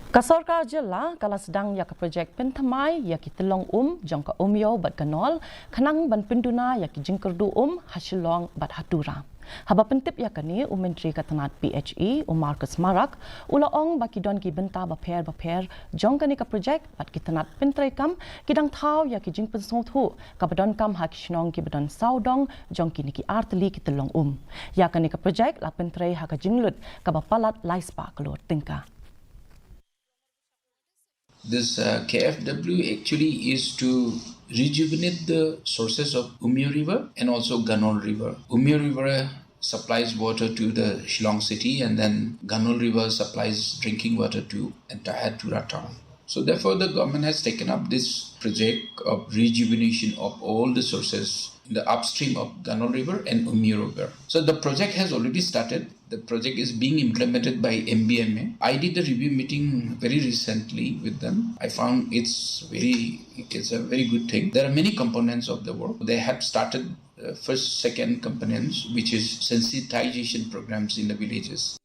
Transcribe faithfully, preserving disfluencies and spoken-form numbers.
Ka sorkar jylla ka la sdang ïa ka projek pynthymmai ïa ki tyllong um jong ka Umiaw bad Ganol, khnang ban pynduna ïa ki jingkyrduh um ha Shillong bad ha Tura. Haba pyntip ïa kane, u Myntri ka tnad P H E, u Marcuise Marak, u la ong ba ki don ki bynta bapher bapher jong kane ka projek bad ki tnad pyntreikam ki dang thaw ïa ki jingpynsngewthuh kaba donkam ha ki shnong kiba don sawdong jong kine ki artylli ki tyllong um. Ïa kane ka projek la pyntrei ha ka jinglut kaba palat lai spah klur tyngka. This uh, K F W actually is to rejuvenate the sources of Umiaw River and also Ganol River. Umiaw River supplies water to the Shillong city, and then Ganol River supplies drinking water to entire Tura town. So therefore, the government has taken up this project of rejuvenation of all the sources in the upstream of Ganol River and Umiaw River. So the project has already started. The project is being implemented by M B M A. I did the review meeting very recently with them. I found it's very it's a very good thing. There are many components of the work. They have started uh, first, second components, which is sensitization programs in the villages.